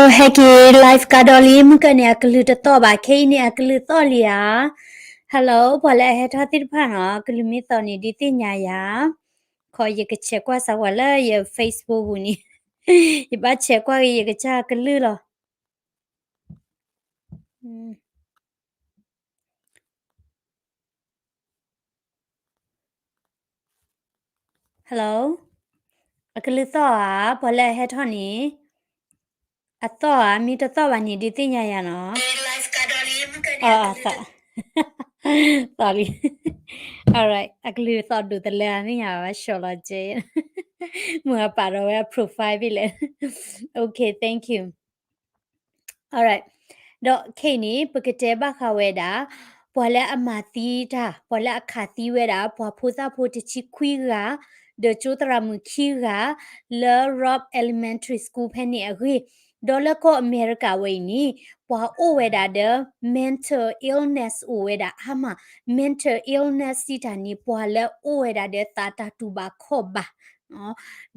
ဟဲက့ၤ live ကဒီးလံ မုၢ်ကၢန့ၣ် အကလုၢ်တသီၣ်ဘၣ် ခဲအံၤန့ၣ် အကလုၢ်သီၣ်လံဧါ. Hello ပှၤလၢအဟဲထီၣ်သ့ၣ်တဖၣ်နီၤ ကလုၢ်မ့ၢ်သီၣ်န့ၣ် ဒုးသ့ၣ်ညါယၤ. ခီယကဆဲးကွၢ်စးဝၤလၢယ Facebook ပူၤန့ၣ် ယဘၣ်ဆဲးကွၢ်က့ၤယကစၢ်ကလုၢ်လီၤ. Hello အကလုၢ်သီၣ်ဧါ ပှၤလၢအဟဲထီၣ်န့ၣ် အသီၣ်ဧါ မ့ၢ်တသီၣ်ဘၣ်န့ၣ် ဒုးသ့ၣ်ညါယၤနီၤ. သီၣ်လံ alright အကလုၢ်သီၣ်ဒိၣ်တလၢအမ့ၢ်ညါဘၣ် ရှီၣ်လီၤကဲ မုၢ်အပာ်ဒီးဝဲအ profile ဖဲလဲၣ်. Okay, thank you. Alright, ဒီးခဲအံၤန့ၣ် ပကတဲဘၣ်ဃးဝဲဒၣ် ပှၤလၢအမၤသံတၢ် ပှၤလၢအခးသံဝဲဒၣ် ပှၤဖိသၣ်ဖိတဆံခွံဂၤ ဒီးကၠိသရၣ်မုၣ်ခံဂၤ လၢ Robb Elementary School ဖဲန့ၣ်အဂ့ၢ်, ဒီးလၢကီၢ်အမဲရကၤဝဲအံၤန့ၣ် ပှၤအိၣ်ဝဲဒၣ်ဒီး mental illness အိၣ်ဝဲဒၣ်အါမး, mental illness စံးတၢ်န့ၣ် ပှၤလၢအိၣ်ဝဲဒၣ်ဒီးသးတၢ်တူၢ်ဘၣ်ခီၣ်ဘၣ် ဒီး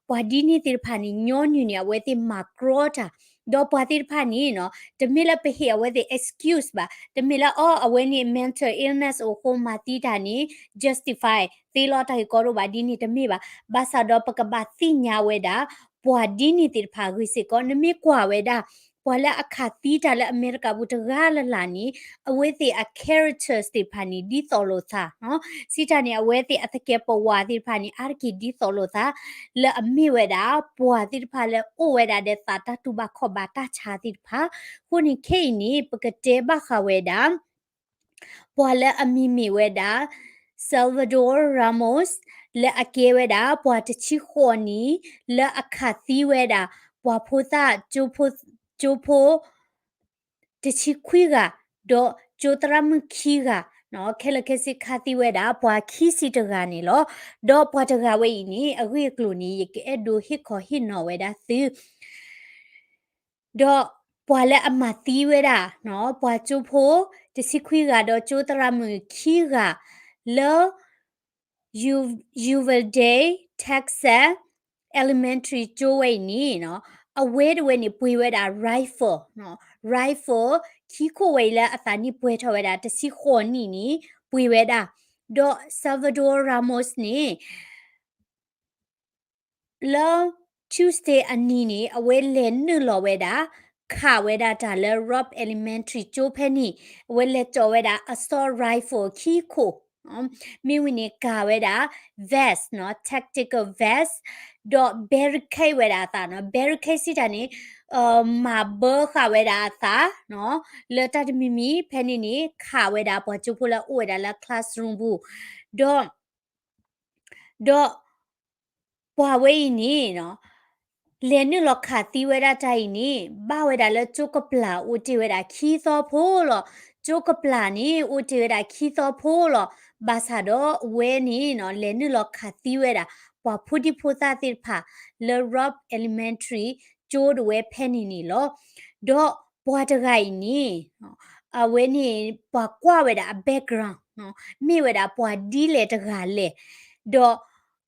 ပှၤဒ်န့ၣ်သ့ၣ်တဖၣ်န့ၣ် ညီနုၢ်န့ၣ် အဝဲသ့ၣ်မၤကြီတၢ်, ဒီးပှၤသ့ၣ်တဖၣ်န့ၣ်နီၤ တမ့ၢ်လၢပဟ့ၣ်အဝဲသ့ၣ် excuse ဘၣ်, တမ့ၢ်လၢအီ အဝဲန့ၣ် mental illness အိၣ်အဃိမၤသံတၢ်န့ၣ် justify သ့လီၤတၢ်ဂ့ၢ်ကီဒိၣ်ဘၣ်ဒ်န့ၣ်တမ့ၢ်ဘၣ်. ဘၣ်ဆၣ်ဒီးပကဘၣ်သ့ၣ်ညါဝဲဒၣ် ပှၤဒ်န့ၣ်သ့ၣ်တဖၣ်အဂ့ၢ်စ့ၢ်ကီး နမ့ၢ်ကွၢ်ဝဲဒၣ် ပှၤလၢအခးသံတၢ်လၢအမဲရကၤပူၤတဂၤလၢ်လၢ်န့ၣ် အဝဲသ့ၣ်အ characters သ့ၣ်တဖၣ်န့ၣ် ဒ်သိးလိာ်သး စံးတၢ်န့ၣ် အဝဲသ့ၣ်အသကဲးပဝးသ့ၣ်တဖၣ်န့ၣ် အါတက့ၢ်ဒ်သိးလိာ်သး လၢအမ့ၢ်ဝဲဒၣ် ပှၤသ့ၣ်တဖၣ်လၢအိၣ်ဝဲဒၣ်ဒီးသးတၢ်တူၢ်ဘၣ်ခီၣ်ဘၣ်တၢ်ဆါသ့ၣ်တဖၣ်. အဃိန့ၣ်ခဲအံၤန့ၣ် ပကတဲဘၣ်ဃးဝဲဒၣ် ပှၤလၢအမံၤမ့ၢ်ဝဲဒၣ် Salvador Ramos လၢအကဲဝဲဒၣ် ပှၤတဆံဃိးနံၣ် လၢအခးသံဝဲဒၣ် ပှၤဖိသၣ် ကၠိဖိ တဆံခွံဂၤ ဒီးကၠိသရၣ်မုၣ်ခံဂၤ ခဲလၢာ်ခဲဆ့ခးသံဝဲဒၣ် ပှၤခံဆံတဂၤန့ၣ်လီၤ. ဒီးပှၤတဂၤဝဲအံၤန့ၣ် အဂ့ၢ်အကျိၤန့ၣ် ယကအဲၣ်ဒိးဟ့ၣ်ခီဟ့ၣ်နီၤဝဲဒၣ်သု ဒီးပှၤလၢအမၤသံဝဲဒၣ် ပှၤကၠိဖိ တဆံခွံဂၤ ဒီးကၠိသရၣ်မုၣ်ခံဂၤ လၢ Uvalde, Texas Elementary ကၠိဝဲအံၤန့ၣ် အဝဲတဝဲန့ၣ် ပှ့ၤဝဲဒၣ် rifle, rifle ခံခိၣ်ဝဲအံၤလၢအသးနံၣ်ပှဲၤထီၣ်ဝဲဒၣ် တဆံဃိးနံၣ်န့ၣ် ပှ့ၤဝဲဒၣ်, ဒီး Salvador Ramos န့ၣ် လၢ Tuesday အနံၤန့ၣ် အဝဲလဲၤနုာ်လီၤဝဲဒၣ် ခးဝဲဒၣ်တၢ်လၢ Robb Elementary ကၠိဖဲန့ၣ်, အဝဲလဲၤကၠီၤဝဲဒၣ် assault rifle ခံခိၣ်, မ့ၢ်ဝံၤန့ၣ် ကၤဝဲဒၣ် vest နီၤ, tactical vest, ဒီး barricade ဝဲဒၣ်အသးနီၤ, barricade စံးတၢ်န့ၣ် မၤဘၢဃာ်ဝဲဒၣ်အသး လၢတၢ်တမံၤမံၤ ဖဲန့ၣ်န့ၣ် ခးဝဲဒၣ်ပှၤကၠိဖိလၢအအိၣ်ဝဲဒၣ်လၢ classroom ပူၤ, ဒီး ဒီး ပှၤဝဲအံၤန့ၣ် လဲၤနုာ်လီၤခးသံဝဲဒၣ်တၢ်အံၤန့ၣ် ဘၣ်ဝဲဒၣ်လၢကၠိကပျၢ်အိၣ်တ့ၢ်ဝဲဒၣ်ခံသီဖိလီၤ. ကၠိကပျၢ်န့ၣ် အိၣ်တ့ၢ်ဝဲဒၣ်ခံသီဖိလီၤ. ဘၣ်ဆၣ်ဒီးအဝဲန့ၣ် လဲၤနုာ်လီၤခးသံဝဲဒၣ် ပှၤဖိဒံဖိသၣ်သ့ၣ်တဖၣ် လၢ Robb Elementary ကၠိတဝဲဖဲန့ၣ်န့ၣ်လီၤ. ဒီးပှၤတဂၤအံၤန့ၣ် အဝဲန့ၣ် ပှၤကွၢ်ဝဲဒၣ်အ background မ့ၢ်ဝဲဒၣ်ပှၤဒ်လဲၣ်တဂၤလဲၣ်, ဒီး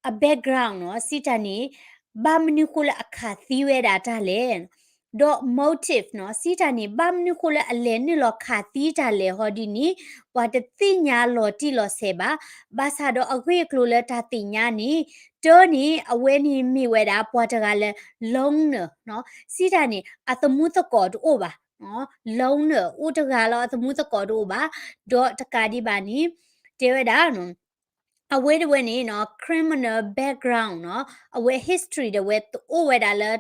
အ background နီၤ စံးတၢ်န့ၣ် ဘၣ်မနုၤဃိလၢအခးသံဝဲဒၣ်တၢ်လဲၣ်, ဒီး motive နီၤ စံးတၢ်န့ၣ် ဘၣ်မနုၤဃိလၢအလဲၤနုာ်လီၤခးသံတၢ်လဲၣ်ဟီဒ်န့ၣ် ပှၤတသ့ၣ်ညါလီၤတံၢ်လီၤဆဲးဘၣ်. ဘၣ်ဆၣ်ဒီးအဂ့ၢ်အကျိၤလၢတၢ်သ့ၣ်ညါန့ၣ် တၢ်န့ၣ် အဝဲန့ၣ်မ့ၢ်ဝဲဒၣ်ပှၤတဂၤလၢ loner နီၤ စံးတၢ်န့ၣ် အသမူသကိးတအိၣ်ဘၣ် loner အိၣ်တဂၤလီၤ အသမူသကိးတအိၣ်ဘၣ်. ဒီးတကးဒံးဘၣ်န့ၣ် တဲဝဲဒၣ် အဝဲတဝဲန့ၣ် criminal background နီၤ အဝဲ history ဒီးဝဲတအိၣ်ဝဲဒၣ်လၢ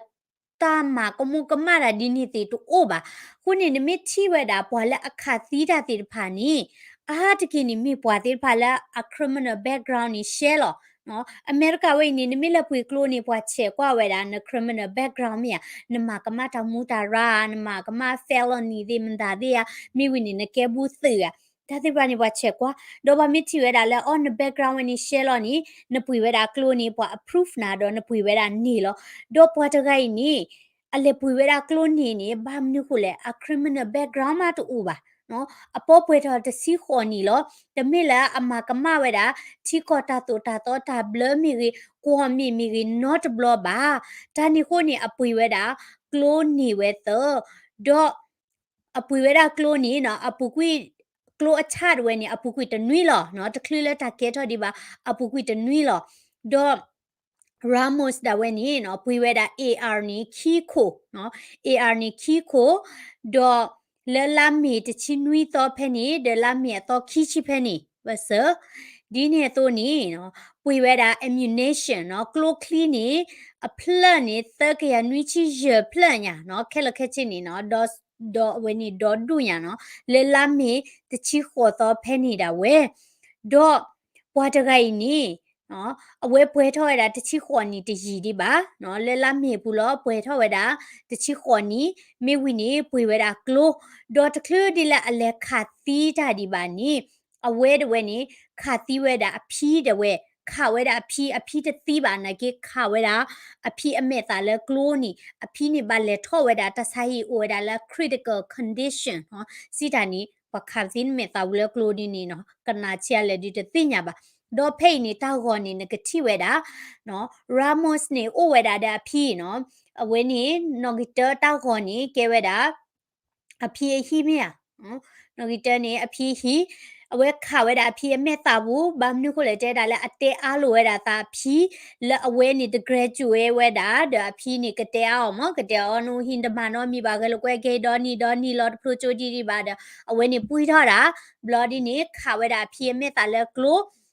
တၢ်မၤကမူၣ်ကမၣ်တၢ်ဒ်န့ၣ်သ့ၣ်တအိၣ်ဘၣ်. အဃိန့ၣ် နမ့ၢ်ထံၣ်ဝဲဒၣ်ပှၤလၢအခးသံတၢ်သ့ၣ်တဖၣ်န့ၣ် အါတက့ၢ်န့ၣ်မ့ၢ်ပှၤသ့ၣ်တဖၣ်လၢအ criminal background န့ၣ်ရှဲလီၤ. အမဲရကၤဝဲအံၤန့ၣ် နမ့ၢ်လဲၤပှ့ၤကျိန့ၣ် ပှၤဆဲးကွၢ်ဝဲဒၣ်န criminal background မ့ၢ်ဧါ, နမၤကမၣ်တၢ်မူတၢ်ရၢ်ဧါ, နမၤကမၣ် felony သ့ၣ်မတၤသ့ၣ်ဧါ, မ့ၢ်ဝံၤန့ၣ် နကဲဘုသုးဧါ တၢ်သ့ၣ်တဖၣ်န့ၣ် ပှၤဆဲးကွၢ်, ဒီးပှၤမ့ၢ်ထံၣ်ဝဲဒၣ်လၢ အီ န background ဝဲန့ၣ်ရှဲလီၤန့ၣ် နပှ့ၤဝဲဒၣ်ကျိန့ၣ် ပှၤ approve နၤဒီးနပှ့ၤဝဲဒၣ်န့ၢ်လီၤ. ဒီးပှၤတဂၤအံၤန့ၣ် အလဲၤပှ့ၤဝဲဒၣ်ကျိန့ၢ်န့ၣ် ဘၣ်မနုၤဃိလဲၣ် အ criminal background မးတအိၣ်ဘၣ် အပီပှဲၤထီၣ်တဆံဃိးနံၣ်လီၤ. တမ့ၢ်လၢအမၤကမၣ်ဝဲဒၣ် ထံကီၢ်တၢ်သိၣ်တၢ်သီတၢ်ဘျၢမ့ၢ်ဂ့ၤ, ကွီၢ်မ့ၣ်မ့ၢ်ဂ့ၤ နီတဘျီဘၣ်. တၢ်န့ၣ်အဃိန့ၣ် အပှ့ၤဝဲဒၣ် ကျိန့ၢ်ဝဲသၢ, ဒီး အပှ့ၤဝဲဒၣ်ကျိန့ၣ်နီၤ, အပူၤကွံာ် ကျိအဆၣ်တဝဲန့ၣ် အပူၤကွံာ်တနွံလီၤ. တချုးလၢတၢ်ကဲထီၣ်ဒံးဘၣ် အပူၤကွံာ်တနွံလီၤ. ဒီး Ramos ဒၣ်ဝဲန့ၣ်နီၤ ပှ့ၤဝဲဒၣ် A R န့ၣ် ခံခိၣ်, A R န့ၣ် ခံခိၣ်, ဒီးလၢလါမ့ၤတဆံနွံသီဖဲန့ၣ် ဒီးလါမ့ၤအသီခံဆံဖဲန့ၣ် ဘၣ်ဆၣ် ဒ်န့ၣ်အသိးန့ၣ်နီၤ ပှ့ၤဝဲဒၣ် ammunition နီၤ, ကျိချံန့ၣ် အဖျၢၣ်န့ၣ် သၢကယၤနွံဆံယဲၢ်ဖျၢၣ်ညါနီၤ, ခဲလၢာ်ခဲဆ့န့ၣ်နီၤ, ဒီးအဝဲန့ၣ်ဒီဒူၣ်ညါနီၤ, လၢလါမ့ၤတဆံဃိးသီဖဲန့ၣ်ဒၣ်ဝဲ ဒီးပှၤတဂၤအံၤန့ၣ် အဝဲပှဲၤထီၣ်ဝဲဒၣ်တဆံဃိးနံၣ်တယံာ်ဒံးဘၣ်, လၢလါမ့ၤပူၤလီၤ ပှဲၤထီၣ်ဝဲဒၣ်တဆံဃိးနံၣ်, မ့ၢ်ဝံၤန့ၣ် ပှ့ၤဝဲဒၣ်ကျိ, ဒီးတချုးဒ်လၢအလဲၤခးသံတၢ်ဒံးဘၣ်န့ၣ် အဝဲတဝဲန့ၣ် ခးသံဝဲဒၣ်အဖံတဝဲ, ခးဝဲဒၣ်အဖံ, အဖံတသံဘၣ်နာ်က့ ခးဝဲဒၣ် အဖံအမဲာ်သၣ်လၢကျိန့ၣ်, အဖံန့ၣ်ဘၣ်လဲၤထီၣ်ဝဲဒၣ်တၢ်ဆါဟံၣ်အိၣ်ဝဲဒၣ်လၢ critical condition နီၤ, စံးတၢ်န့ၣ် ပှၤခးသံနမဲာ်သၣ်ဝံၤလၢကျိဒ်န့ၣ်နီၤ, ကနၣ်ဆံးအါလဲၣ်ဒုးတသ့ၣ်ညါဘၣ်. ဒီးဖဲအံၤန့ၣ် တၢ်ဂီၤန့ၣ် နကထံၣ်ဝဲဒၣ် Ramos န့ၣ် အိၣ်ဝဲဒၣ်ဒီးအဖံနီၤ, အဝဲန့ၣ် နီၣ်ဂံၢ်တၢတၢ်ဂီၤန့ၣ် ကဲဝဲဒၣ် အဖံအဟံၣ်မ့ၢ်ဧါ, နီၣ်ဂံၢ်တၢန့ၣ် အဖံအဟံၣ်, အဝဲခးဝဲဒၣ်အဖံအမဲာ်သၣ်ပူၤ, ဘၣ်မနုၤဃိလဲၣ်တဲဒၣ်လၢအတဲအါလိာ်ဝဲဒၣ်သးအဖံ, လၢအဝဲန့ၣ်တ graduate ဝဲဒၣ်, ဒီးအဖံန့ၣ်ကတဲအါအီၤမး, ကတဲအီၤနဟံၣ်တမၤနီတမံၤဘၣ်, ဂဲၤလိာ်ကွဲက့ၤဒီနံၤဒီနံၤလီၤ, တဖျိကၠိဒံးဒံးဘၣ်ဒီး အဝဲန့ၣ်ပှံၢ်ထီၣ်ဒၣ်, ဘျီဒ်န့ၣ် ခးဝဲဒၣ်အဖံအမဲာ်သၣ်လၢကျိ,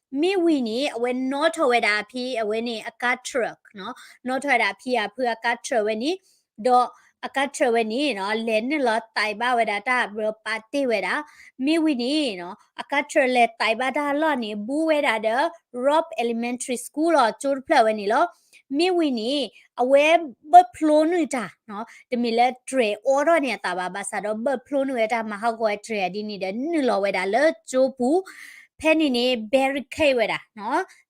မ့ၢ်ဝံၤန့ၣ် အဝဲနီၣ်ထီၣ်ဝဲဒၣ်အဖံအဝဲန့ၣ်အကါ truck နီၤ, နီၣ်ထီၣ်ဝဲဒၣ်အဖံအဖုအကါ truck ဝဲန့ၣ်, ဒီးအကါ truck ဝဲန့ၣ်နီၤ လဲၤနုာ်လီၤသံဘၣ်ဝဲဒၣ်တၢ်ဘျၢ ပာ်တ့ၢ်ဝဲဒၣ်, မ့ၢ်ဝံၤန့ၣ်နီၤ အကါ truck လဲၤသံဘၣ်တၢ်လီၢ်န့ၣ် ဘူးဝဲဒၣ်ဒီး Robb Elementary School လီၤ, ကၠိတဖျၢၣ်ဝဲန့ၣ်လီၤ. မ့ၢ်ဝံၤန့ၣ် အဝဲဘၢၣ်ဖျိနုာ်တၢ်နီၤ, တမ့ၢ်လၢတြဲၤအိးထီၣ်န့ၢ်အသးဘၣ်, ဘၣ်ဆၣ်ဒီးဘၢၣ်ဖျိနုာ်ဝဲတၢ်မၤဟးဂီၤတြဲၤဒ်န့ၣ်ဒီး နုာ်လီၤဝဲဒၣ်လၢကၠိပူၤ, ဖဲန့ၣ်န့ၣ် barricade ဝဲဒၣ်,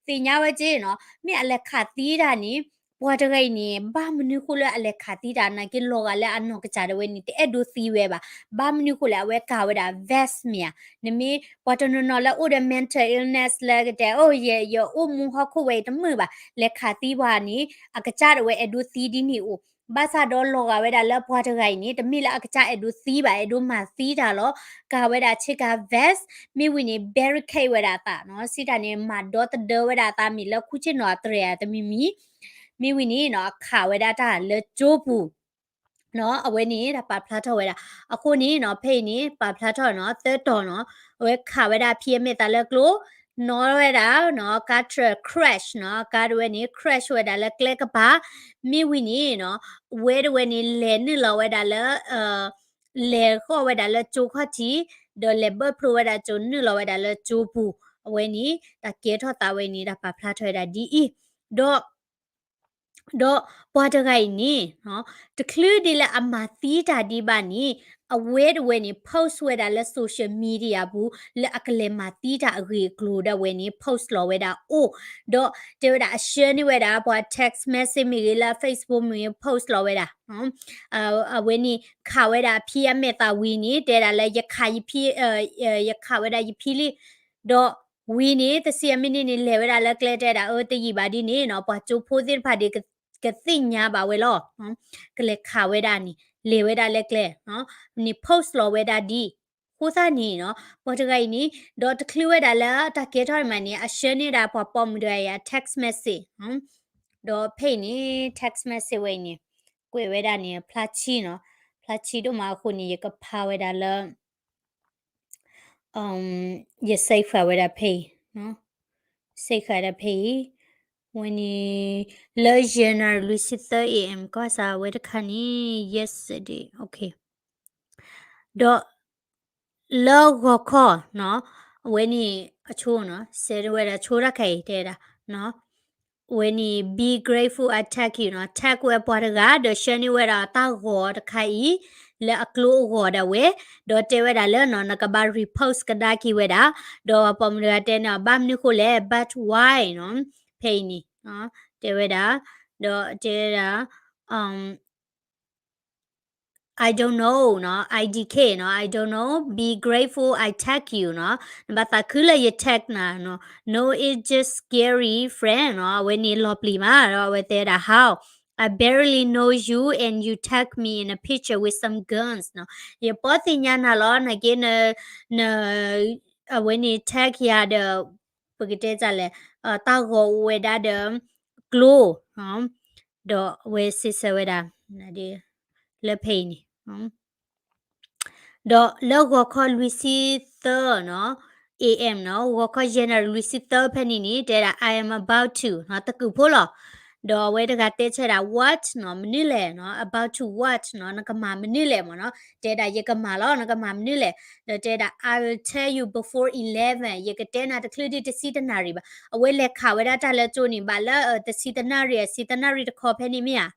သ့ၣ်ညါဝဲက့နီၤ, မ့ၢ်အလဲၤခးသံတၢ်န့ၣ် ပှၤတဂၤအံၤန့ၣ် ဘၣ်မနုၤဃိလၢအလဲၤခးသံတၢ်နာ်က့ လီၤဂာ်လၢအနီၢ်ကစၢ်ဒၣ်ဝဲန့ၣ် တအဲၣ်ဒိးသံဝဲဘၣ်. ဘၣ်မနုၤဃိလဲၣ် အဝဲကၤဝဲဒၣ် vest မ့ၢ်ဧါ, နမ့ၢ်ပှၤတနီၤနီၤလၢအိၣ်ဒီး mental illness လၢကတဲ အိၣ်ယ ယအိၣ်မူဟီၣ်ခိၣ်ဝဲအံၤတမုာ်ဘၣ်, လဲၤခးသံပှၤန့ၣ် အကစၢ်ဒၣ်ဝဲအဲၣ်ဒိးသံဒ်န့ၣ်အိၣ်, ဘၣ်ဆၣ်ဒီးလီၤဂာ်ဝဲဒၣ်လၢပှၤတဂၤအံၤန့ၣ် တမ့ၢ်လၢအကစၢ်အဲၣ်ဒိးသံဘၣ်, အဲၣ်ဒိးမၤသံတၢ်လီၤ, ကၤဝဲဒၣ်ဆ့ကၤ vest, မ့ၢ်ဝံၤန့ၣ် barricade ဝဲဒၣ်အသးနီၤ, စံးတၢ်န့ၣ် မၤဒီသဒၢဝဲဒၣ်အသးမ့ၢ်လၢခူၣ်ဆ့ၣ်နီၤအတြဲၤဧါတမံၤမံၤ, မ့ၢ်ဝံၤန့ၣ်နီၤ အခးဝဲဒၣ်တၢ်လၢကၠိပူၤ နီၤ, အဝဲန့ၣ် တၢ်ပာ်ဖျါထီၣ်ဝဲဒၣ်. အဃိန့ၣ်နီၤ ဖဲအံၤန့ၣ် ပာ်ဖျါထီၣ်နီၤ သၢတီၤနီၤ, အဝဲခးဝဲဒၣ်ဖံအမဲာ်သးလၢကျိ, နီၤဝဲဒၣ်နီၤ ကါ truck crash နီၤ, ကါတဝဲန့ၣ် crash ဝဲဒၣ်လၢကျဲကပၤ, မ့ၢ်ဝံၤန့ၣ်နီၤ အဝဲတဝဲန့ၣ် လဲၤနုာ်လီၤဝဲဒၣ်လၢ လဲၤဃီၣ်ဝဲဒၣ်လၢကၠိခီၣ်ထံး, ဒီးလဲၤဘၢၣ်ဖျိဝဲဒၣ်ကၠိ နုာ်လီၤဝဲဒၣ်လၢကၠိပူၤ, အဝဲန့ၣ် တၢ်ကဲထီၣ်သးဝဲန့ၣ် တၢ်ပာ်ဖျါထီၣ်ဝဲဒၣ်ဒ်အံၤ, ဒီး ဒီးပှၤတဂၤအံၤန့ၣ် တချုးဒ်လၢအမၤသံတၢ်ဒံးဘၣ်န့ၣ် အဝဲတဝဲန့ၣ် post ဝဲဒၣ်လၢ social media ပူၤ လၢအကလဲၤမၤသံတၢ်အဂ့ၢ်အကျိၤဒၣ်ဝဲန့ၣ် post လီၤဝဲဒၣ်အိၣ်, ဒီးတဲဝဲဒၣ်အ share န့ၢ်ဝဲဒၣ် ပှၤ text message မ့ၢ်ဂ့ၤ လၢ Facebook မ့ၢ်ဂ့ၤ post လီၤဝဲဒၣ် အဝဲန့ၣ် ခးဝဲဒၣ်အဖံအမဲာ်သးဝံၤန့ၣ် တဲဒၣ်လၢ ယခးယဖံ, ယခးဝဲဒၣ်ယဖံလံ, ဒီးဝံၤန့ၣ် တဆံအမံးနံးန့ၣ် လဲၤဝဲဒၣ်လၢကျဲ တဲဒၣ်အၢ တယံာ်ဘၣ်ဒ်န့ၣ်နီၤ ပှၤကၠိဖိသ့ၣ်တဖၣ်ဒ် ကသ့ၣ်ညါဘၣ်ဝဲလီၤ, ကလဲၤခးဝဲဒၣ်န့ၣ် လဲၤဝဲဒၣ်လၢကျဲ, န့ၣ် post လီၤဝဲဒၣ်ဒ် အဃိသတးန့ၣ်နီၤ ပှၤတဂၤအံၤန့ၣ် ဒီးတချုးဝဲဒၣ်လၢတၢ်ကဲထီၣ်န့ၣ်မးန့ၣ် အ share န့ၢ်ဒၣ်ပှၤပိာ်မုၣ်တဂၤအံၤ text message, ဒီးဖဲအံၤန့ၣ် text message ဝဲအံၤန့ၣ် ကွဲးဝဲဒၣ်န့ၣ် ဖျါဆံနီၤ, ဖျါဆံဒိၣ်မးအဃိန့ၣ် ယကဖးဝဲဒၣ်လၢ ယ save ဃာ်ဝဲဒၣ်ဖဲအံၤ, save ဃာ်ဒၣ်ဖဲအံၤ, ဝဲန့ၣ် လၢယဲၢ်နၣ်ရံၣ်လွံၢ်ဆံသၢ A M ကီၢ်ဆၣ်ဝဲတခါန့ၣ် yesterday, ဒီး လၢဂီၤခီနီၤ, အဝဲန့ၣ်အဆိနီၤ စဲးဝဲဒၣ်ဆိတၢ်ခါအံၤတဲဒၣ်နီၤ, အဝဲန့ၣ် be grateful I tag you နီၤ, tag ဝဲပှၤတဂၤ ဒီး share န့ၢ်ဝဲဒၣ်တၢ်ဂီၤတခါအံၤ လၢအကျိအဂီၤဒၣ်ဝဲ, ဒီးတဲဝဲဒၣ်လၢနီၤ နကဘၣ် repost ကဒါက့ၤဝဲဒၣ်, ဒီးပှၤပိာ်မုၣ်တဂၤတဲန့ၣ် ဘၣ်မနုၤဃိလဲၣ် but why နီၤ, ဖဲအံၤန့ၣ် တဲဝဲဒၣ်, ဒီးတဲဝဲဒၣ် um, I don't know နီၤ, I D K နီၤ, I don't know, be grateful I tag you နီၤ, နဘၣ်သးခုလၢယ tag နၤနီၤ, no, it's just scary friend နီၤ, အဝဲန့ၣ်လီၤပျံၤမး, ဒီးအဝဲတဲဒၣ် how, I barely know you and you tag me in a picture with some guns နီၤ, ယပီသ့ၣ်ညါနၤလီၤ, နာ်က့န, န, အဝဲန့ၣ် tag ယၤဒီး ပကတဲဒ်လဲၣ်, တၢ်ဂီၤအိၣ်ဝဲဒၣ်ဒီး ကျိ ဒီးအဝဲစံးဆၢဝဲဒၣ် လၢဖဲအံၤန့ၣ်, ဒီးလၢဂီၤခီလွံၢ်ဆံသၢနီၤ, A M နီၤ, ဂီၤခီယဲၢ်နၣ်ရံၣ်လွံၢ်ဆံသၢဖဲန့ၣ်န့ၣ် တဲဒၣ် I am about to နီၤ, တကုာ်ဖိလီၤ. ဒီးအဝဲတဂၤတဲဆၢဒၣ် what နီၤ, မနုၤလဲၣ်နီၤ, about to what နီၤ, နကမၤမနုၤလဲၣ်မ့ၢ်နီၤ, တဲဒၣ်ယကမၤလီၤ, နကမၤမနုၤလဲၣ်, ဒီးတဲဒၣ် I will tell you before eleven, ယကတဲနၤတချုးဒံးတဆံတနၣ်ရံၣ်ဘၣ်. အဝဲလဲၤခးဝဲဒၣ်တၢ်လၢကၠိန့ၣ် ဘၣ်လၢတဆံတနၣ်ရံၣ်, ဆံတနၣ်ရံၣ်တခီဖဲန့ၣ်မ့ၢ်ဧါ.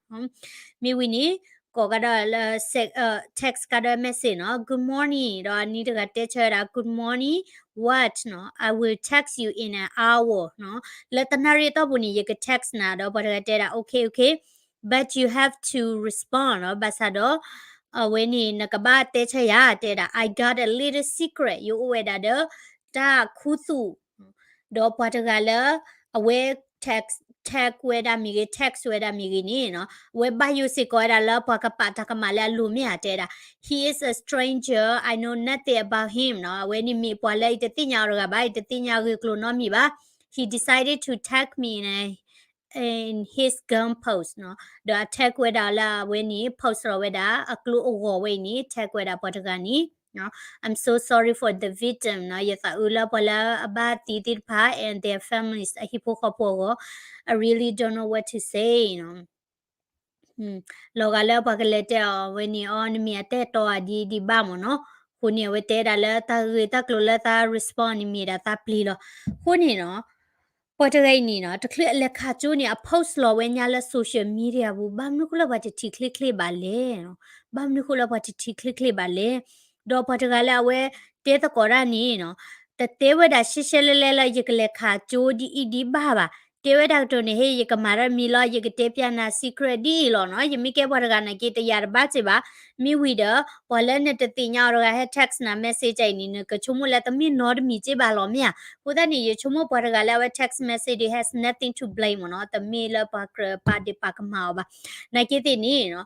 မ့ၢ်ဝံၤန့ၣ် ကိးကဒီးလၢ text ကဒီး message နီၤ, good morning ဒီးအနံၤတဂၤတဲဆၢဝဲဒၣ် good morning, what နီၤ, I will text you in an hour နီၤ, လၢတနၣ်ရံၣ်အတီၢ်ပူၤန့ၣ် ယက text နၤ, ဒီးပှၤတဂၤတဲဒၣ် okay, okay, but you have to respond နီၤ, ဘၣ်ဆၣ်ဒီး အဝဲန့ၣ် နကဘၣ်တဲဆၢယၤ, တဲဒၣ် I got a little secret, ယအိၣ်ဝဲဒၣ်ဒီး တၢ်ခူသူၣ်, ဒီးပှၤတဂၤလၢ အဝဲ text, text ဝဲဒၣ်မ့ၢ်ဂ့ၤ, text ဝဲဒၣ်မ့ၢ်ဂ့ၤန့ၣ်နီၤ, အဝဲဘၣ်ယိၣ်စ့ၢ်ကီးဝဲဒၣ်လၢပှၤကပာ်တၢ်ကမၣ်လၢအလိၤမ့ၢ်ဧါ, တဲဒၣ် he is a stranger, I know nothing about him နီၤ, အဝဲန့ၣ်မ့ၢ်ပှၤလၢယတသ့ၣ်ညါအီၤတဂၤဘၣ်, ယတသ့ၣ်ညါဂ့ၢ်ကျိၤနီတမံၤဘၣ်, he decided to tag me in a in his gun post နီၤ, ဒီးအ tag ဝဲဒၣ်လၢအဝဲန့ၣ် post လီၤဝဲဒၣ် အကျိအဂီၤဝဲအံၤန့ၣ် tag ဝဲဒၣ်ပှၤတဂၤန့ၣ်, I'm so sorry for the victim နီၤ, ယသးအုးလၢပှၤလၢအဘၣ်သံသ့ၣ်တဖၣ် and their families အဟံၣ်ဖိဃီဖိအဂီၢ်, I really don't know what to say နီၤ. လီၤဂာ်လၢပှၤကလဲၤတဲအီၤဝဲန့ၣ် အီ နမ့ၢ်အတဲတီအဒံးဒံးဘၣ်မ့ၢ်နီၤ, အဃိန့ၣ် အဝဲတဲဒၣ်လၢတၢ်ဂ့ၢ်တၢ်ကျိၤလၢတၢ် respond န့ၣ်မ့ၢ်ဒၣ်တၢ်ပျံၤလီၤ. အဃိန့ၣ်နီၤ, ပှၤတဂၤအံၤန့ၣ်နီၤ, တချုးအလဲၤခးကၠိန့ၣ် အ post လီၤဝဲညါလၢ social media ပူၤ, ဘၣ်မနုၤဃိလၢပှၤတထံၣ်ချ့ချ့ဘၣ်လဲၣ်နီၤ, ဘၣ်မနုၤဃိလၢပှၤတထံၣ်ချ့ချ့ဘၣ်လဲၣ်, ဒီးပှၤတဂၤလၢအဝဲတဲသကိးတၢ်န့ၣ်နီၤ, တတဲဝဲဒၣ်ရှဲရှဲလဲလဲလၢယကလဲၤခးကၠိဒ်အံၤဒ်ဘၣ်ဘၣ်, တဲဝဲဒၣ်ကတိၤန့ၣ် ဟ့ၣ် ယကမၤတၢ်မံၤလီၤ, ယကတဲပျးနၤ secret ဒ်အံၤလီၤနီၤ, ယမ့ၢ်ကဲပှၤတဂၤနာ်က့ တယာ်တဘၣ်စ့ၢ်ဘၣ်, မ့ၢ်ဝံၤဒီး ပှၤလၢနတသ့ၣ်ညါအီၤတဂၤဟဲ text နၤ message အံၤန့ၣ် နကဆိကမိၣ်လၢတမ့ၢ်နီတမံၤစ့ၢ်ဘၣ်လီၤမ့ၢ်ဧါ, အဃိသတးန့ၣ် ယဆိကမိၣ်ပှၤတဂၤလၢအဝဲ text message ဒ် has nothing to blame မ့ၢ်နီၤ, တမ့ၢ်လၢပှၤကြၢးပာ်ဒ့ၣ်ပာ်ကမၣ်အီၤဘၣ်, နာ်က့သ့ၣ်န့ၣ်နီၤ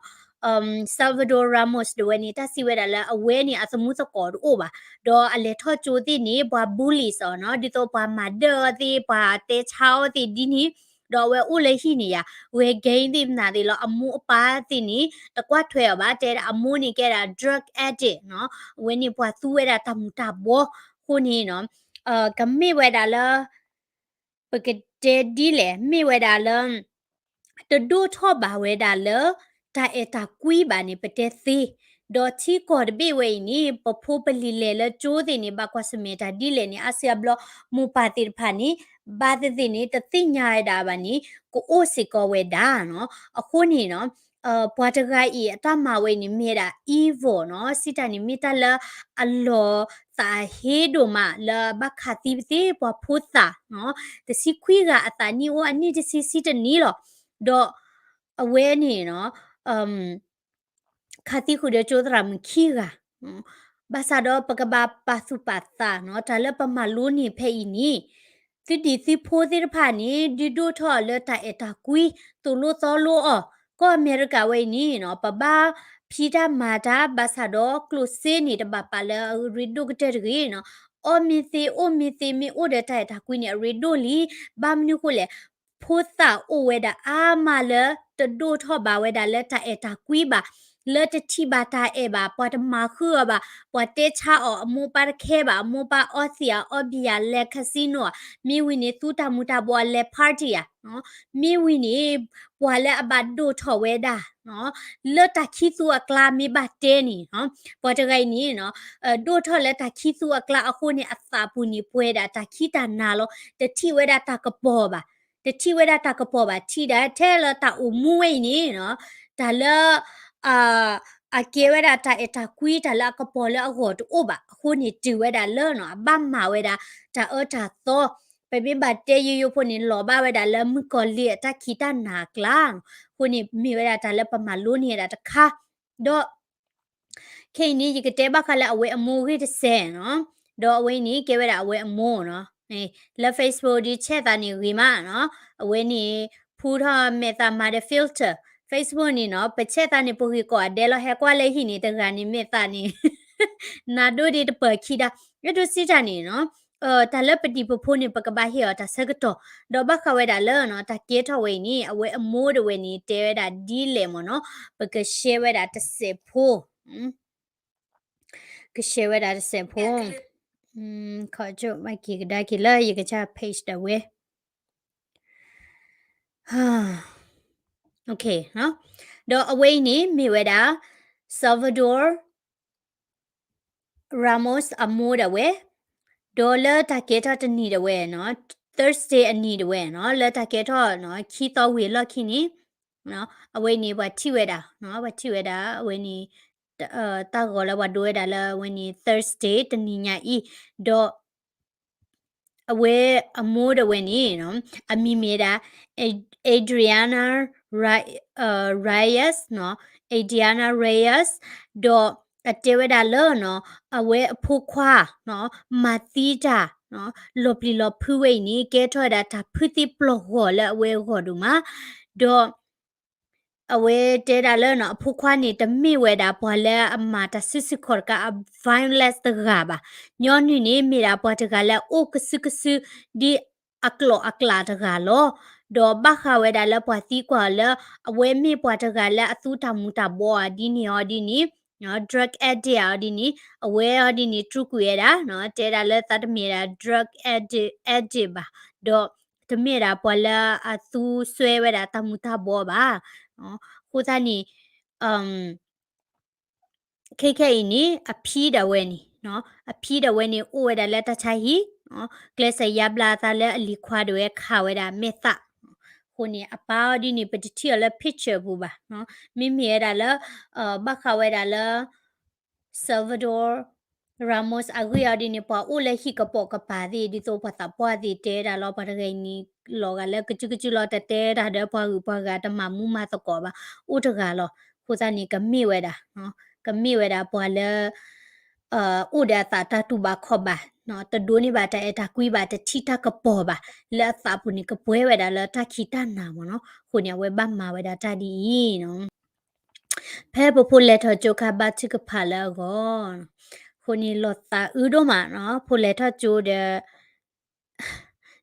Salvador Ramos ဒၣ်ဝဲန့ၣ် တၢ်စံးဝဲဒၣ်လၢအဝဲန့ၣ် အသမူသကိးတအိၣ်ဘၣ်, ဒီးအလဲၤထီၣ်ကၠိသ့ၣ်န့ၣ် ပှၤ bullies အီၤနီၤ, ဒ်သိးပှၤမၤဒၢၣ်အီၤသ့ၣ် ပှၤတဲဆါအီၤသ့ၣ်ဒ်န့ၣ်, ဒီးအဝဲအိၣ်လၢဟံၣ်န့ၣ်ယါ, ဝဲ gang သ့ၣ်မနုၤသ့ၣ်လီၤ, အမိၢ်အပၢ်သ့ၣ်န့ၣ် တကွၢ်ထွဲအီၤဘၣ်, တဲဒၣ်အမိၢ်န့ၣ်ကဲဒၣ် drug addict နီၤ, အဝဲန့ၣ်ပှၤသူဝဲဒၣ်တၢ်မူၤတၢ်ဘှီ, အဃိန့ၣ်နီၤ, ကမ့ၢ်ဝဲဒၣ်လၢ ပကတဲဒ်လဲၣ်, မ့ၢ်ဝဲဒၣ်လၢ တဒိၣ်ထီၣ်ဘၣ်ဝဲဒၣ်လၢ တၢ်အဲၣ်တၢ်ကွံဘၣ်န့ၣ် ပတဲသ့, ဒီးထံကီၢ်တဘ့ၣ်ဝဲအံၤန့ၣ် ပဖိပလံၤလဲၤလၢကၠိသ့ၣ်န့ၣ် ဘၣ်ကွၢ်ဆၢၣ်မဲာ်တၢ်ဒ်လဲၣ်န့ၣ် အါစုအါဘျီ မိၢ်ပၢ်သ့ၣ်တဖၣ်န့ၣ် ဘၣ်သ့ၣ်သ့ၣ်န့ၣ် တသ့ၣ်ညါဝဲဒၣ်ဘၣ်န့ၣ် ကအိၣ်စ့ၢ်ကီးဝဲဒၣ်နီၤ, အဃိန့ၣ်နီၤ ပှၤတဂၤအံၤအတၢ်မၤဝဲအံၤန့ၣ် မ့ၢ်ဝဲဒၣ် evil နီၤ, စံးတၢ်န့ၣ် မ့ၢ်တၢ်လၢအလီၤသးဟ့ဒိၣ်မး လၢအဘၣ်ခးသံပသ့ၣ်ပှၤဖိသၣ်နီၤ, တဆံခွံဂၤအသးနံၣ်အိၣ် အနံၣ်တဆံဆံတနံၣ်လီၤ, ဒီးအဝဲန့ၣ်နီၤ ခးသံဃုာ်ဒီးကၠိသရၣ်မုၣ်ခံဂၤ, ဘၣ်ဆၣ်ဒီးပကဘၣ်ပာ်သူၣ်ပာ်သးနီၤ, တၢ်လၢပမၤလိန့ၢ်ဖဲအံၤန့ၣ် သုဒံၣ်သုဖိသ့ၣ်တဖၣ်န့ၣ် ဒုးဒိၣ်ထီၣ်လၢတၢ်အဲၣ်တၢ်ကွံ သိၣ်လိသီလိအီၤ, ကီၢ်အမဲရကၤဝဲအံၤန့ၣ်နီၤ ပဘၣ်ဖံးတၢ်မၤတၢ် ဘၣ်ဆၣ်ဒီးကျိၣ်စ့န့ၣ် တဘၣ်ပာ်လၢအရ့ဒိၣ်ကတၢၢ်တဂ့ၤနီၤ, အီၣ်မ့ၢ်သ့ အိၣ်မ့ၢ်သ့ မ့ၢ်အိၣ်ဒီးတၢ်အဲၣ်တၢ်ကွံန့ၣ် အရ့ဒိၣ်လံ, ဘၣ်မနုၤဃိလဲၣ် ဖိသၣ်အိၣ်ဝဲဒၣ်အါမးလၢ တဒိၣ်ထီၣ်ဘၣ်ဝဲဒၣ်လၢတၢ်အဲၣ်တၢ်ကွံဘၣ်, လၢတထံၣ်ဘၣ်တၢ်အဲၣ်ဘၣ်, ပှၤတမၤဃုာ်အီၤဘၣ်, ပှၤတဲဆါအီၤ အမိၢ်ပၢ်တခဲဘၣ်, အမိၢ်ပၢ်အီသံးဧါ အီဘံယၤ လဲၤ casino ဧါ, မ့ၢ်ဝံၤန့ၣ် သူတၢ်မူၤတၢ်ဘှီး လဲၤ party ဧါ, မ့ၢ်ဝံၤန့ၣ် ပှၤလၢအဘၣ်ဒိၣ်ထီၣ်ဝဲဒၣ် လၢတၢ်ခံသူအကျါမ့ၢ်ဘၣ်တဲန့ၣ်, ပှၤတဂၤအံၤန့ၣ် ဒိၣ်ထီၣ်လၢတၢ်ခံသူအကျါအဃိန့ၣ် အသးပူၤန့ၣ်ပှဲၤဒၣ်တၢ်ခံးတၢ်နၤလီၤ, တထံၣ်ဝဲဒၣ်တၢ်ကပီၤဘၣ်, တထံၣ်ဝဲဒၣ်တၢ်ကပီၤဘၣ်, ထံၣ်ဒၣ်ထဲလၢတၢ်အိၣ်မူဝဲအံၤန့ၣ်နီၤ, တၢ်လၢ အကဲဝဲဒၣ်တၢ်အဲၣ်တၢ်ကွံ တၢ်လၢအကပီၤလၢအဂီၢ်တအိၣ်ဘၣ်အဃိန့ၣ် တုၤဝဲဒၣ်လၢနီၤ အဘၣ်မၤဝဲဒၣ် တၢ်အၢတၢ်သီ, ပမ့ၢ်ဘၣ်တဲယိယိဖိန့ၣ် လီၤဘၣ်ဝဲဒၣ်လၢမုၣ်ကီၤလံၢ်အတၢ်ခံးတၢ်နၤအကျါ, အဃိန့ၣ် မ့ၢ်ဝဲဒၣ်တၢ်လၢပမၤလိန့ၢ်ဝဲဒၣ်တခါ, ဒီး ခဲအံၤန့ၣ် ယကတဲဘၣ်ဃးလၢအဝဲအမိၢ်ဂ့ၢ်တစဲးနီၤ, ဒီးအဝဲအံၤန့ၣ် ကဲဝဲဒၣ်အဝဲအမိၢ်နီၤ, လၢ Facebook ဒ်ဆဲးသးန့ၣ်ဂ့ၤမးနီၤ, အဝဲန့ၣ် ဖူထီၣ်မဲာ်သးမၤဒီး filter, Facebook န့ၣ်နီၤ, ပဆဲးသးန့ၣ် ပဂ့ၤကိးဂၤဒဲးလီၤ, ဟဲကွၢ်လၢဟံၣ်န့ၣ် တဂၤန့ၣ်မဲာ်သးန့ၣ် နၤဒိၣ်ဒံးတပၢၤခံဒါ, အဲၣ်ဒိးစံးတၢ်န့ၣ်နီၤ, တၢ်လၢပတံၤပဖိန့ၣ် ပကဘၣ်ဟ့ၣ်အီၤတၢ်ဆၢကတီၢ်, ဒီးဘၣ်ဃးဝဲဒၣ်လၢနီၤ, တၢ်ကဲထီၣ်ဝဲအံၤန့ၣ် အဝဲအမိၢ်တဝဲန့ၣ် တဲဝဲဒၣ်ဒ်လဲၣ်မ့ၢ်နီၤ, ပက share ဝဲဒၣ်တစဲးဖိ က share ဝဲဒၣ်တစဲးဖိ, ခီကၠိဘၣ်က့ၤကဒါက့ၤလၢယကစၢ် page ဒၣ်ဝဲ, ဒီးအဝဲအံၤန့ၣ် မ့ၢ်ဝဲဒၣ် Salvador Ramos အမိၢ်ဒၣ်ဝဲ, ဒီးလၢတၢ်ကဲထီၣ်တနံၤဒၣ်ဝဲနီၤ, Thursday အနံၤဒၣ်ဝဲနီၤ, လၢတၢ်ကဲထီၣ်ခံသီဝံၤအလီၢ်ခံန့ၣ်, အဝဲအံၤန့ၣ် ပှၤထံၣ်ဝဲဒၣ်, ပှၤထံၣ်ဝဲဒၣ် အဝဲန့ၣ် တၢ်ဂီၤလၢပှၤဒိဝဲဒၣ်လၢအဝဲန့ၣ် Thursday တနံၤညါအံၤ, ဒီး အဝဲအမိၢ်ဒၣ်ဝဲန့ၣ် အမံၤမ့ၢ်ဒၣ် Adriana Reyes နီၤ, Adriana Reyes, ဒီးအတဲဝဲဒၣ်လၢနီၤ, အဝဲအဖိခွါ မၤသံတၢ် လီၤပျံၤလီၤဖုးဝဲအံၤန့ၣ် ကဲထီၣ်ဝဲဒၣ်တၢ်ဖုသံပျီၢ်ဂီၤလၢအဝဲအဂီၢ်ဒိၣ်မး, ဒီး အဝဲတဲဒၣ်လၢနီၤ, အဖိခွါန့ၣ် တမ့ၢ်ဝဲဒၣ်ပှၤလၢအမၤတၢ်စုဆူၣ်ခီၣ်တကးအ violence တဂၤဘၣ်. ညီနုၢ်န့ၣ် မ့ၢ်ဒၣ်ပှၤတဂၤလၢအအိၣ်ကစုကစု ဒ်အကျိာ်အကျဲတဂၤလီၤ. ဒီးဘၣ်ဃးဝဲဒၣ်လၢပှၤသံကွၢ်အီၤလၢ အဝဲမ့ၢ်ပှၤတဂၤလၢအသူတၢ်မူၤတၢ်ဘှီးအီၤဒ်န့ၣ်အီၤဒ်န့ၣ်, drug addict အီၤဒ်န့ၣ်, အဝဲအီၤဒ်န့ၣ် တြူကွံာ်ဝဲဒၣ်, တဲဒၣ်လၢသးတမ့ၢ်ဒၣ် drug addict, addict ဘၣ်, ဒီး တမ့ၢ်ဒၣ်ပှၤလၢအသူစွဲဝဲဒၣ်တၢ်မူၤတၢ်ဘှီးဘၣ်. အဃိသတးန့ၣ် ခဲခဲအံၤန့ၣ် အဖံဒၣ်ဝဲန့ၣ်, အဖံဒၣ်ဝဲန့ၣ် အိၣ်ဝဲဒၣ်လၢတၢ်ဆါဟံၣ်, ကျဲးစၢးယါဘျါအသးလၢအလံၤခွါဒၣ်ဝဲခးဝဲဒၣ်မဲာ်သၣ်. အဃိန့ၣ် အပၢ်အီၤဒ်န့ၣ် ပတထံၣ်အီၤလၢ picture ပူၤဘၣ်. မ့မ့ၢ်ဝဲဒၣ်လၢ ဘၣ်ဃးဝဲဒၣ်လၢ Salvador Ramos အဂ့ၢ်အီၤဒ်န့ၣ် ပှၤအိၣ်လၢဟံၣ်ကပိာ်ကပၤသ့ၣ် ဒ်သိးပှၤသးပှၢ်သ့ၣ်တဲဒၣ်လီၤ. ပှၤတဂၤအံၤန့ၣ် လီၤဂာ်လၢကစုကစုလီၤ, တတဲတၢ်ဒီးပှၤဂုၤပှၤဂၤ, တမၤမူမၤသကိးဘၣ်, အိၣ်တဂၤလီၤ. အဃိသတးန့ၣ် ကမ့ၢ်ဝဲဒၣ်, ကမ့ၢ်ဝဲဒၣ်ပှၤလၢ အိၣ်ဒီးအသးတၢ်တူၢ်ဘၣ်ခီၣ်ဘၣ်, တဒိးန့ၢ်ဘၣ်တၢ်အဲၣ်တၢ်ကွံဘၣ်, တထံၣ်တၢ်ကပီၤဘၣ်, လၢအသးပူၤန့ၣ် ကပှဲၤဝဲဒၣ်လၢတၢ်ခံးတၢ်နၤမ့ၢ်နီၤ. အဃိန့ၣ် အဝဲဘၣ်မၤဝဲဒၣ်တၢ်ဒ်အံၤနီၤ. ဖဲပဖိလဲၤထီၣ်ကၠိခါ ဘါထုကဖၣ်လၢအဂီၢ်, အဃိန့ၣ် လီၤသးအုးဒိၣ်မးနီၤ, ဖိလဲၤထီၣ်ကၠိဒီး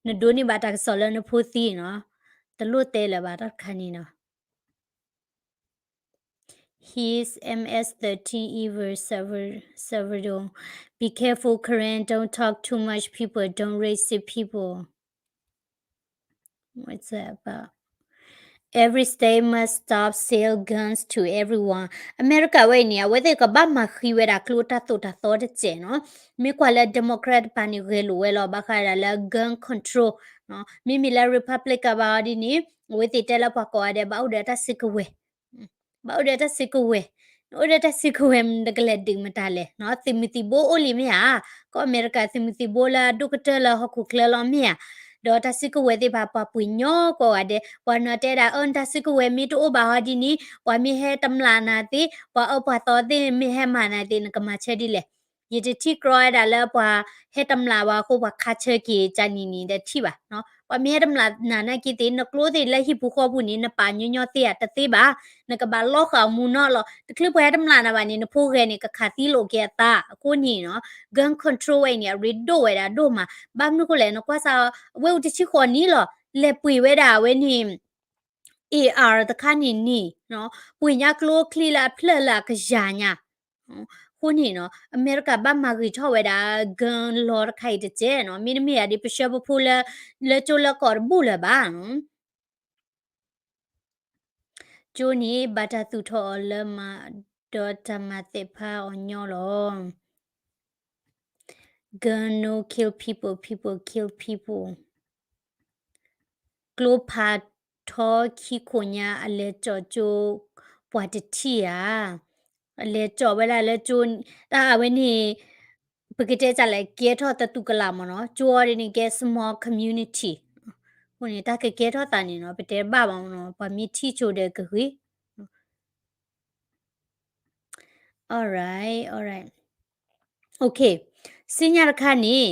နဒိးန့ၢ်ဘၣ်တၢ်ကစီၣ်လၢနဖိသံနီၤ, တလိၣ်တဲလၢၤဘၣ်တၢ်တခါန့ၣ်နီၤ. His M S thirteen Evil Salvador. Be careful, Karen. Don't talk too much, people. Don't raise the people. What's that about? Every state must stop sell guns to everyone. အမဲရကၤဝဲအံၤန့ၣ် အဝဲသ့ၣ်ကဘၣ်မၤဃံဝဲဒၣ်ကျိတၢ်သိၣ်တၢ်သီတစဲးနီၤ. မ့ၢ်ကွၢ်လၢ Democrat တပၤန့ၣ် ဂဲၤလိာ်ဝဲလီၤ ဘၣ်ဃးဒၣ်လၢ gun control. မ့မ့ၢ်လၢ Republican ဘၣ်အီၤဒ်န့ၣ် အဝဲသ့ၣ်တဲလၢပှၤကိးဂၤဒဲး ဘၣ်အိၣ်ဒီးတၢ်စုကဝဲၤ ဘၣ်အိၣ်ဒီးတၢ်စုကဝဲၤ, နအိၣ်ဒီးတၢ်စုကဝဲၤ နတကလဲၤဒုးမတၤလဲၣ်. သုးမုၢ်သံၣ်ဘိအိၣ်လံမ့ၢ်ဧါ, ကီၢ်အမဲရကၤသုးမုၢ်သံၣ်ဘိလၢအဒိၣ်ကတၢၢ်လၢဟီၣ်ခိၣ်ချၢလီၤမ့ၢ်ဧါ. ဒီးတၢ်စုကဝဲၤသ့ၣ်တဖၣ် ပှၤပှ့ၤညီကိးဂၤဒဲး, ပှၤနီၤတဲဒၣ် အၢ နတၢ်စုကဝဲၤမ့ၢ်တအိၣ်ဘၣ်ဟီဒ်န့ၣ် ပှၤမ့ၢ်ဟဲတမျးနၤသ့, ပှၤအၢပှၤသီသ့ၣ်မ့ၢ်ဟဲမၤနၤသ့ နကမၤဆၢဒ်လဲၣ်. ယတထံၣ်ကြီဝဲဒၣ်လၢပှၤဟဲတမျးဘၣ်အဃိ ပှၤခးဆၢက့ၤကၢ်နံၤန့ၣ်ဒီးထံၣ်ဘၣ်. ပှၤမ့ၢ်ဟဲတမျးနၤနာ်က့သ့ၣ် နကျိသ့ၣ်လၢဟံၣ်ပူၤဃီပူၤန့ၣ် နပာ်ညီညီသ့ဧါ, တသ့ဘၣ်. နကဘၣ်လီဃာ်အမူနီၢ်လီၤ. တချုးပှၤဟဲတမျးနၤဘၣ်န့ၣ် နဖိဂဲၤန့ၣ် ကခးသံလိာ်က့ၤအသး. အဃိန့ၣ်နီၤ gun control ဝဲအံၤန့ၣ် အရ့ဒိၣ်ဝဲဒၣ်ဒိၣ်မး. ဘၣ်မနုၤဃိလဲၣ် နကွၢ်စး အဝဲအိၣ်တဆံဃိးနံၣ်လီၤ. လဲၤပှ့ၤဝဲဒၣ်အဝဲန့ၣ် A R တခါန့ၣ်န့ၣ် ပှ့ၤညါကျိချံလၢအဖျၢၣ်လၢအကယၤညါ. အဃိန့ၣ်နီၤ အမဲရကၤဘၣ်မၤဂ့ၤထီၣ်ဝဲဒၣ် gun law တခါအံၤတစဲးနီၤ. မ့တမ့ၢ်ဧါဒီး ပဆှၢပဖိလၢ လၢကၠိလၢကီၢ်တဘူၣ်လၢၤဘၣ်. ကၠိန့ၣ် ဘၣ်တၢ်သူၣ်ထီၣ်အီၤလၢမၤ ဒီးတၢ်မၤသ့ၣ်ဖးအီၤညီလီၤ. Gun no kill people, people kill people. ကျိဖးထီခံခိၣ်ညါ အလဲၤကၠီၣ်ကၠိ ပှၤတထံၣ်ဧါ. အလဲၤကၠီၣ်ဝဲဒၣ်လၢကၠိ တၢ်အဝဲန့ၣ် ပကတဲစးလဲၣ် ကဲထီၣ်တတူၢ်ကလာ်မ့ၢ်နီၤ. ကၠိအီၤဒ်န့ၣ်ကဲ small community. အဃိန့ၣ် တၢ်ကကဲထီၣ်သးန့ၣ်နီၤ ပတဲတဘၣ်ဘၣ်မ့ၢ်နီၤ ပှၤမ့ၢ်ထံၣ်ကၠိဒီးကဂ့ၤ Okay, ဆူညါတခါန့ၣ်,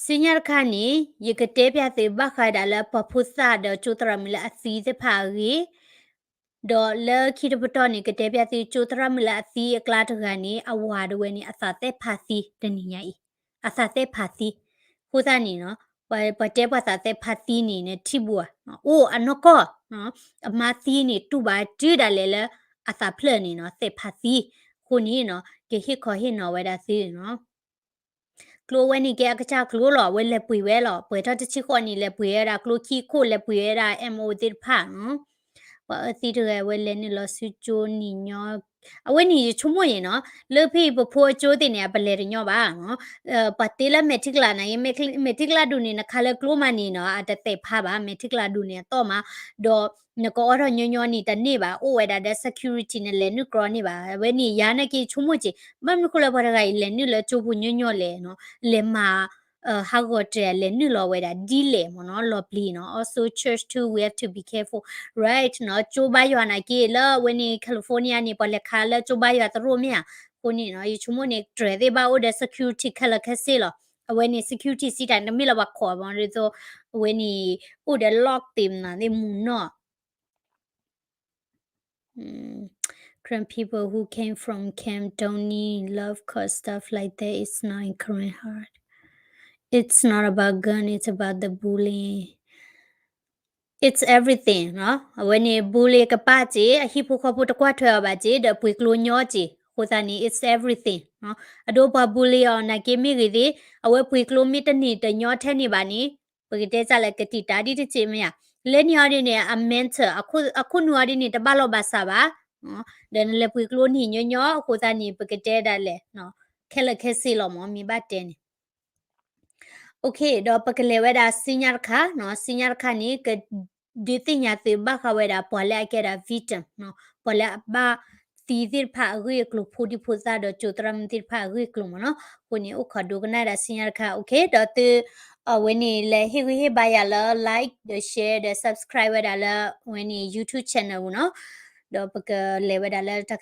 ဆူညါတခါန့ၣ် ယကတဲပျးသုဘၣ်ဃးဒၣ်လၢ ပှၤဖိသၣ်ဒီးကၠိသရၣ်မုၣ်လၢအသံသ့ၣ်တဖၣ်အဂ့ၢ်, ဒီးလၢခံတပတီၢ်န့ၣ် ကတဲပျးသုကၠိသရၣ်မုၣ်လၢအသံအကျါတဂၤန့ၣ် အဝၤဒၣ်ဝဲန့ၣ် အသးသ့ၣ်ဖးသံတနံၤညါအံၤ, အသးသ့ၣ်ဖးသံ, အဃိသတးန့ၣ်နီၤ, ပှၤတဲပှၤသးသ့ၣ်ဖးသံန့ၣ် နထံၣ်ဘူးဧါ, အိၣ်အနီၢ်ကီၢ်, အမါသံန့ၣ် တူၢ်ဘၣ်တုၤဒၣ်လဲာ်လၢအသးဖျၢၣ်န့ၣ်နီၤ, သ့ၣ်ဖးသံ, အဃိန့ၣ်နီၤ ကဟ့ၣ်ခီဟ့ၣ်နီၤဝဲဒၣ်သုနီၤ. ကျိဝဲန့ၣ်ကဲအကစၢ်ကျိလီၤ, အဝဲလဲၤပှ့ၤဝဲလီၤ, ပှဲၤထီၣ်တဆံဃိးနံၣ် လဲၤပှ့ၤဝဲဒၣ်ကျိခံခိၣ်, လဲၤပှ့ၤဝဲဒၣ် M O သ့ၣ်တဖၣ်နီၤ. ပှၤအၢသံတဂၤ အဝဲလဲၤနုာ်လီၤဆူကၠိနံၤညီ, အဝဲန့ၣ်ယဆိကမိၣ်အံၤနီၤ, လၢဖဲအံၤပဖိအကၠိသ့ၣ်န့ၣ် အပလဲၤတညီဘၣ်နီၤ. ပှၤတ့လၢ မဲာ်ထံကလၤ နၤ, မဲာ်ထံကလၤဒူၣ်န့ၣ် နခးလၢကျိမးန့ၣ်နီၤ အတသ့ၣ်ဖးဘၣ်, မဲာ်ထံကလၤဒူၣ်န့ၣ် အတီၢ်မး, ဒီးနကအိးထီၣ်ညီညီန့ၣ် တန့ၢ်ဘၣ်, အိၣ်ဝဲဒၣ်ဒီး security န့ၣ် လဲၤနုာ်ကြီန့ၢ်ဘၣ်. အဝဲန့ၣ် ယၤနာ်က့ဆိကမိၣ်က့ၤ ဘၣ်မနုၤဃိလၢပှၤတဂၤအံၤ လဲၤနုာ်လၢကၠိပူၤညီညီလဲၣ်နီၤ, လဲၤမၤ ဟးဂီၤတြဲၤ လဲၤနုာ်လီၤဝဲဒၣ်ဒ်လဲၣ်မ့ၢ်နီၤ, လီၤပျံၤနီၤ. Also church too, we have to be careful, right နီၤ. ကၠိဘါယွၤနာ်က့ လၢအဝဲန့ၣ် California န့ၣ် ပှၤလဲၤခးလၢကၠိဘါယွၤတရိၣ်မ့ၢ်ဧါ, အဃိန့ၣ်နီၤ ယဆိကမိၣ်န့ၣ် တြဲၤသ့ၣ်ဘၣ်အိၣ်ဒီး security ခဲလၢာ်ခဲဆ့လီၤ. အဝဲန့ၣ် security စံးတၢ်တမ့ၢ်လၢပှၤခိးမ့ၢ်ဒ်သိး, အဝဲန့ၣ် အိၣ်ဒီး lock သ့ၣ်မနုၤသ့ᣣ်မူနီၤ Karen people who came from Camp don't need love cause stuff like that is not in Karen heart. It's not about gun, it's about the bullying. It's everything နီၤ. အဝဲန့ၣ် bully ကပၣ်က့ၤ, အဟံၣ်ဖိဃီဖိတကွၢ်ထွဲအီၤဘၣ်က့ၤ, ဒီးပှ့ၤကျိညီက့ၤ, အဃိသတးန့ၣ် it's everything နီၤ. အဒိပှၤ bully အီၤနာ်က့မ့ၢ်ဂ့ၤသ့ၣ်, အဝဲပှ့ၤကျိမ့ၢ်တန့ၢ်တညီထဲန့ၣ်ဘၣ်န့ၣ်, ပကတဲစ့ၢ်လၢကတံာ်တာ်ဒ်တစဲးမ့ၢ်ဧါ, လဲန့ၢ်အီၤဒ်န့ၣ် အ mental အခိၣ်နူာ်အီၤဒ်န့ၣ် တဘၣ်လီၢ်ဘၣ်စးဘၣ်, ဒီးနလဲၤပှ့ၤကျိန့ၢ်ညီညီ အဃိသတးန့ၣ် ပကတဲဒၣ်လဲာ် ခဲလၢာ်ခဲဆ့လီၤမ့ၢ် မ့ၢ်ဘၣ်တဲန့ၣ် Okay, ဒီးပကလဲၤဝဲဒၣ်ဆူညါတခါနီၤ, ဆူညါတခါန့ၣ် ကဒုးသ့ၣ်ညါသုဘၣ်ဃးဝဲဒၣ် ပှၤလၢအကဲဒၣ် victim နီၤ, ပှၤလၢအဘၣ်သံသ့ၣ်တဖၣ်အဂ့ၢ်အကျိၤ ဖိဒံဖိသၣ်ဒီးကၠိသရၣ်မုၣ်သ့ၣ်တဖၣ်အဂ့ၢ်အကျိၤမ့ၢ်နီၤ. အဃိန့ၣ် အိၣ်ခိးဒိကနၣ်ဒၣ်ဆူညါတခါ, okay, ဒီးသု အဝဲန့ၣ်လဲၤဟ့ၣ်ဂံၢ်ဟ့ၣ်ဘါယၤလၢ like ဒီး share ဒီး subscribe ဝဲဒၣ်လၢ အဝဲန့ၣ် YouTube channel ပူၤနီၤ, ဒီးပကလဲၤဝဲဒၣ်လၢတၢ်